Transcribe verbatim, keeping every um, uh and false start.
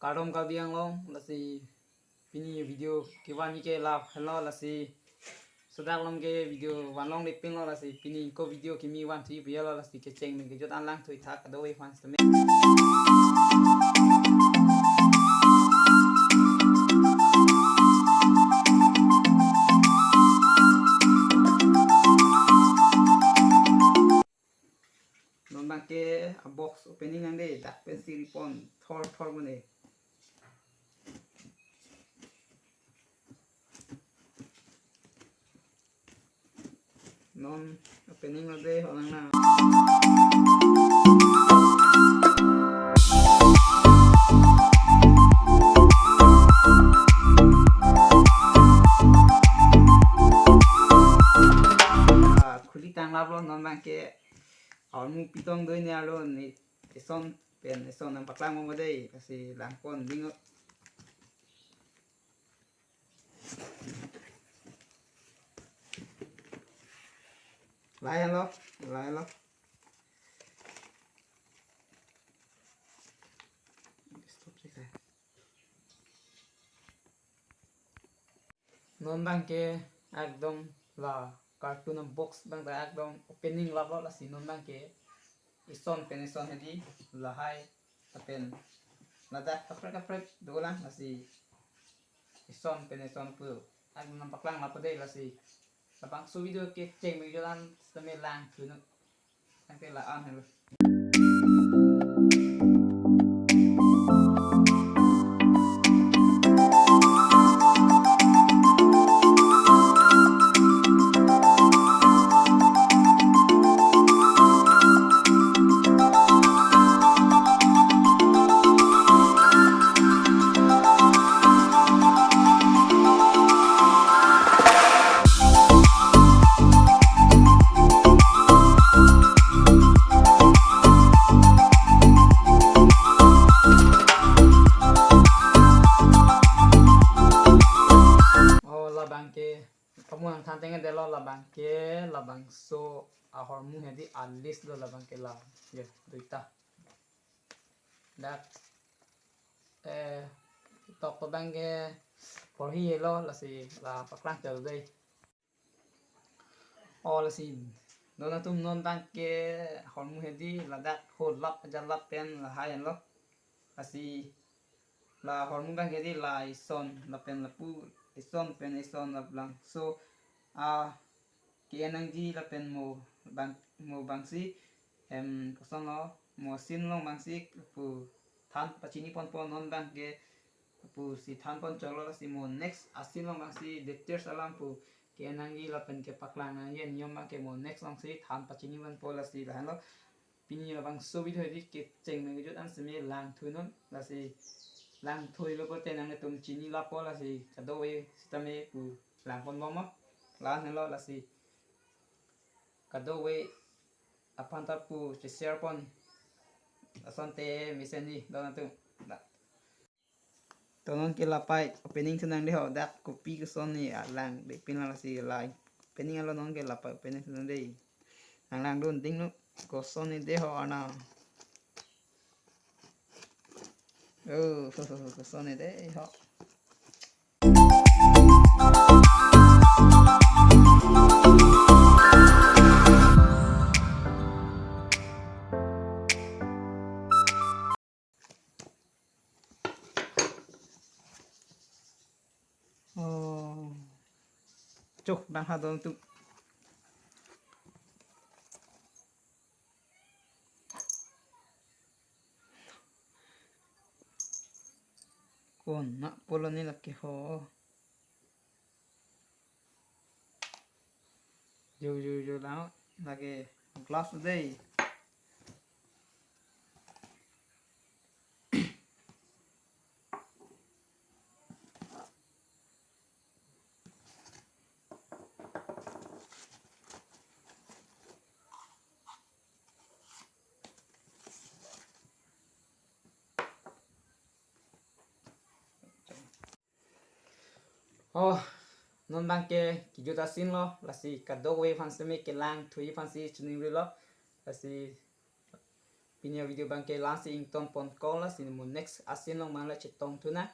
Kardom Karbi Anglong, lasi pini video kevan ke la henlo, lasi laso dak along ke video vanlongde pinlo, lasi pini ako video kimi van thu pilo, lasi kecheng me kejut an lang thu-ik tha kadokave aphan sitame. Non abang ke a box opening nangde, dak pensi ripon thor thor mene. Non opening lo de, ho lang na. Ah, khuli tang laplo, non abang ke ahormu pitong do-ik ne arlo, ne ison pen ison nangpaklang mo dei, lasi langpon ding. Lahai lo, lahai lo. Stop sih, kah. Non abang ke ekdom la carton box abang ta ekdom opening laplo, lasi non abang ke ison pen ison hedi lahai lapen ladak kaprek kaprek dolang, lasi ison pen ison pu ekdom nangpaklang lapu dei, lasi labangso video kecheng me kejut an sitame lang thu-ik non. Tangte la-an helo. Oh, labang ke, kamu ang than teng-edetlo, labang ke labangso ahormu hedi a list lo labang ke la. Ya, duita. Dak, eh, tok abang ke porhi lo, lasi la paklang chot dei. Oh, lasi don atum, non abang ke ahormu hedi ladak ho lap aja lap pen lahai lo. Lasi la ahormu abang hedi la ison lapen lapu, ison pen ison labangso a ke-en nangji lapen mo abang, mo abangsi, em, kosonlo, mo a-scene along abangsi pu than pachini ponpo. Non abang ke pusi than pon chotlo, lasi mo next a-scene along abangsi details alam pu ke-en nangji lapen kepaklang nangji aniom abang ke mo next alongsi than pachini ponpo, lasi lahenlo. Pini labangso video hedi kecheng me kejut an sitame lang thu-ik non, lasi lang thu-iklo pulote nanglitum chini lapo, lasi kadokave sitame pu langponbom mo. Lahenlo, lasi kadokave aphan ta pu che-share pon. Asonte mesenji don atum. To non ke lapu-ik opening thu-ik nangde ho, dak kopi koson ne alang de pin, lasi la opening lo, non ke lapu-ik opening thu-ik nangde. Nang langdun ding non, koson ne de ho ana. Oh, koson ne de ho. Oh. Chok, bang ha don atum. Konat pulo ne lake ho. Jo, jo, jo, lang lake glass dei. Oh, non abang ke kejut a-scene lo, lasi kadokave aphan sitame kelang thu-ik aphansi chiningrilo, lasi Pini avideo abangke la-ansi ingtonpon kok, lasi mo next a-scene along abang le chetongthu nang.